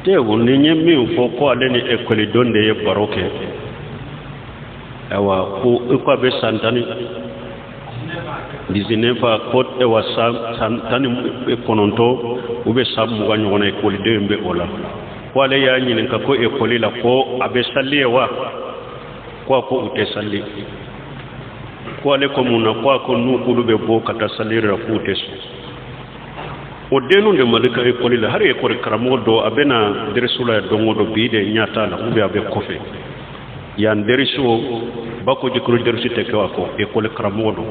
Tewu nin ye min fɔ ko ale ni ekɔlidenw de ye baro kɛ, ayiwa, ko i ko a bɛ san tan ni 19, ko ayiwa, san 19 u bɛ san 20 ɲɔgɔn na, ekɔliden bɛ o la, ko ale y'a ɲininka ko ekɔli la, ko a bɛ sali ye wa? Ko a ko u tɛ sali. Ko ale ko mun na? Ko a ko n'u k'olu bɛ bɔ ka taa sali la, k'u tɛ sɔn. O denninw de Mali ka ekɔli la, hali ekɔli karamɔgɔ dɔ a bɛ na derisu la don o don, bi de ɲɛ t'a la, ou bien a bɛ kɔfɛ yan derisu, Bako Jikɔrɔni derisu tɛ kɛ a kɔ. Ekɔli karamɔgɔ don,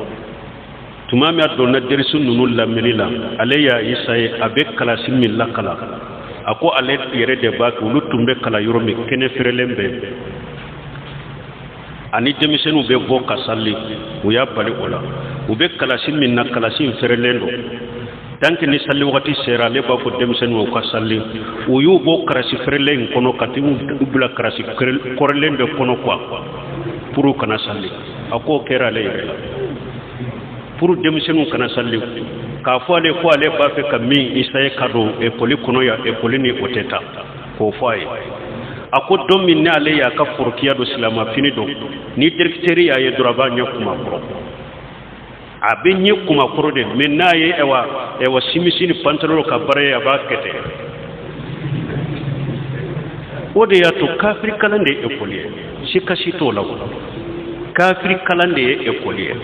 tuma min a donna derisu ninnu lamɛnni la, ale y'a essayer, a bɛ kalasi min lakalan, a ko ale yɛrɛ de b'a kɛ. Olu tun bɛ kalan yɔrɔ min, kɛnɛ fɛrɛlen bɛ, ani denmisɛnninw bɛ bɔ ka sali, u y'a bali o la. U bɛ kalasi min na, kalasi in fɛrɛlen don. Tant que ni sali wagati sera, ale b'a fɔ denmisɛnninw ka sali. U y'u bɔ kalasi fɛrɛlen in kɔnɔ ka t'u bila kalasi kɔrɔlen de kɔnɔ quoi, pour u kana sali. A k'o kɛra ale yɛrɛ la pour denmisɛnninw kana sali. K'a fɔ ale ko ale b'a fɛ ka min essayer ka don ekɔli kɔnɔ yan, ekɔli ni o tɛ taa, k'o fɔ a ye. A ko don min n'ale y'a ka forokiya don, silamɛfini don, ni directeur y'a ye dɔrɔn, a b'a ɲɛ kuma kɔrɔ, a bɛ ɲɛ kuma kɔrɔ de. Mais n'a ye ɛwa simisi ni pantalon ka baara ye, a b'a kɛ ten. O de y'a to kafiri kalan de ye ekɔli ye, sika si t'o la. O kafiri kalan de ye ekɔli ye.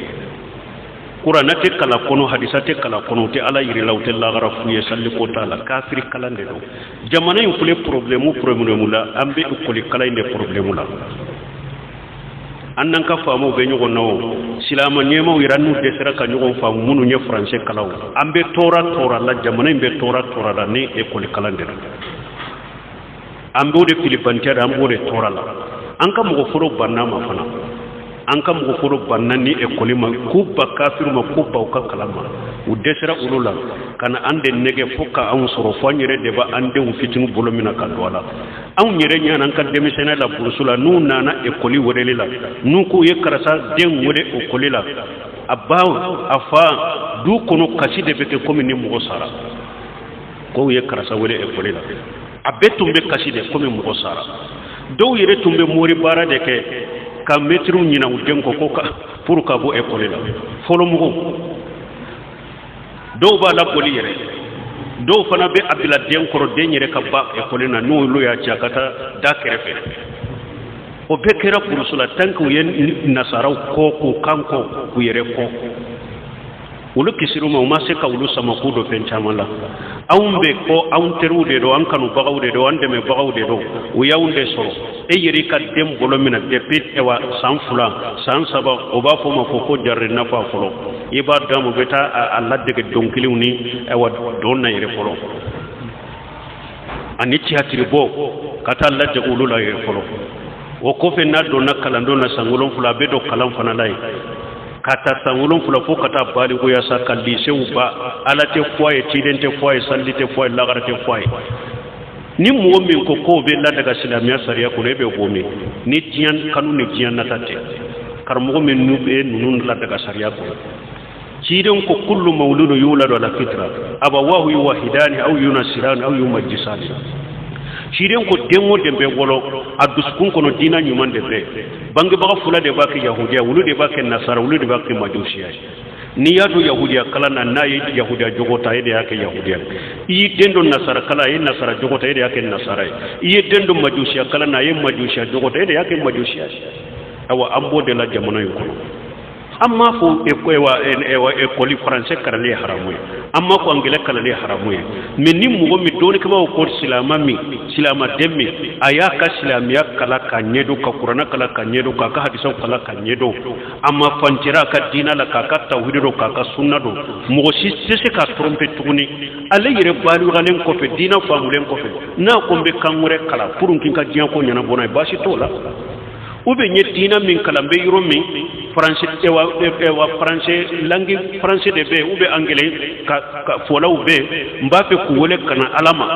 Kuranɛ tɛ kalan kɔnɔ, hadisa tɛ kalan kɔnɔ, u tɛ Ala yir'i la, u tɛ lagara f'u ye, saliko t'a la. Kafiri kalan de don. Jamana in filɛ problème la, an bɛ ekɔli kalan in de problème la. An n'an ka faamaw bɛ ɲɔgɔn na, o silama ɲɛmaw yɛrɛ n'u dɛsɛra ka ɲɔgɔn faamu, minnu ye faransɛ kalan o, an bɛ tɔɔrɔ la, jamana in bɛ tɔɔrɔ la ni ekɔli kalan de la. An b'o de filibantiya de, an b'o de tɔɔrɔ la. An ka mɔgɔ fɔlɔ banna ma fana, an ka mɔgɔ fɔlɔ banna ni ekɔli ma, k'u ba kafiru ma, k'u ba u ka kalan ma. U dɛsɛra olu la ka na an de nɛgɛ fo ka anw sɔrɔ, fo an yɛrɛ de b'an denw fitinin bolo minɛ ka don a la. Anw yɛrɛ ɲana an ka denmisɛnninya la, burusu la, n'u nana ekɔli weleli la, n'u k'u ye karisa den wele ekɔli la, a ba, a fa, du kɔnɔ kasi de bɛ kɛ komi ni mɔgɔ sara. K'u ye karisa wele ekɔli la, a bɛɛ tun bɛ kasi de komi mɔgɔ sara. Dɔw yɛrɛ tun bɛ mori baara de kɛ ka mɛtiriw ɲina u den kɔ ko ka pour ka bɔ ekɔli la. Fɔlɔ mɔgɔw dɔw b'a laboli yɛrɛ, dɔw fana bɛ a bila den kɔrɔ, den yɛrɛ ka ba ekɔli na, n'olu y'a ci a ka taa da kɛrɛfɛ. O bɛɛ kɛra burusu la. Tant que u ye nasaraw kɔ, k'u kan kɔ, k'u yɛrɛ kɔ, olu kisir'u ma, u ma se ka olu sama k'u don fɛn caman la. Anw bɛ kɔ, anw teriw de don, an kanubagaw de don, an dɛmɛbagaw de don, u y'anw de sɔrɔ. E yɛrɛ ka den bolo minɛ depuis ɛwa san 2, san 3, o b'a fɔ o ma ko jardin nafa fɔlɔ, i b'a d'a ma, u bɛ taa a ladege dɔnkiliw ni ɛwa dɔn na yɛrɛ fɔlɔ, ani tiyatiri bɔ, ka taa ladege olu la yɛrɛ fɔlɔ. O kɔfɛ, n'a donna kalandon na san 7, a bɛ don kalan fana la yen, ka taa san 7 fo ka taa balikuya sa, ka lisew ba. Ala tɛ fɔ a ye, ciden tɛ fɔ a ye, sali tɛ fɔ a ye, lagara tɛ fɔ a ye. Ni mɔgɔ min ko k'o bɛ ladaga silamɛya sariya kɔnɔ, e bɛ bɔ min ni diɲɛ kanu ni diɲɛ nata tɛ. Karamɔgɔ min n'u bɛ ninnu ladaga sariya kɔnɔ, ciden ko kullu mawludu yuladu ala fitra abawahu yuwahidani aw yunasirani aw yumajjisani. Ciden ko den o den bɛ wolo, a dusukun kɔnɔ diina ɲuman de bɛ, bangebaga fila de b'a kɛ yahudiya, olu de b'a kɛ nasara, olu de b'a kɛ majusiya ye. N'i y'a don yahudiya kalan na, n'a ye yahudiya jogo ta, e de y'a kɛ yahudiya ye. I y'i den don nasara kalan, a ye nasara jogo ta, e de y'a kɛ nasara ye. I ye den don majusiya kalan na, a ye majusiya jogo ta, e de y'a kɛ majusiya ye. Awa, an b'o de la jamana in kɔnɔ. An m'a fɔ ekɔli faransɛ kalanni ye haramu ye, an m'a fɔ angilɛ kalanni ye haramu ye. Mais ni mɔgɔ min dɔnnikɛbaaw ko silamɛ min, silamaden min, a y'a ka silamɛya kalan ka ɲɛdɔn, ka kuranɛ kalan ka ɲɛdɔn, k'a ka hadisaw kalan ka ɲɛdɔn, a ma fancɛra a ka diinɛ la, k'a ka tawhidi dɔn, k'a ka sunna dɔn, mɔgɔ si tɛ se k'a tromper tuguni. Ale yɛrɛ baligalen kɔfɛ, diinɛ faamulen kɔfɛ, n'a ko n bɛ kan wɛrɛ kalan pour que n ka diɲɛ ko ɲɛnabɔ n'a ye, baasi t'o la. Ou bien n ye diinɛ min kalan, bɛ yɔrɔ min, faransi ɛwa faransi langue français de bɛ yen, ou bien anglais ka fɔlaw bɛ yen, n b'a fɛ k'u wele ka na Ala ma,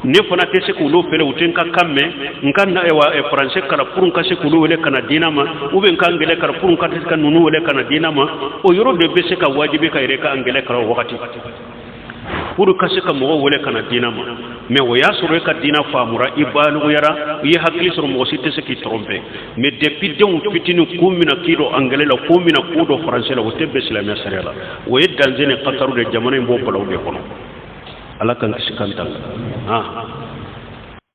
ne fana tɛ se k'olu fɛlɛ, u tɛ n ka kan mɛn, n ka ɛwa faransɛ kalan pour n ka se k'olu wele ka na diinɛ ma, ou bien n ka anglais kalan pour n ka se ka ninnu wele ka na diinɛ ma. O yɔrɔ de bɛ se ka wajibi ka yɛrɛ ka anglais kalan o wagati pour ka se ka mɔgɔw wele ka na diinɛ ma. Mais o y'a sɔrɔ e ka diina faamura, i baliguyara, i ye hakili sɔrɔ, mɔgɔ si tɛ se k'i tromper. Mais depuis denw fitinin, k'u mina k'i don anglais la, k'u mina k'u don français la, o tɛ bɛn silamɛya sariya la. O ye danger ni kataru de jamana in b'o balawu de kɔnɔ. Ala k'an kisi k'an tanga. Ah.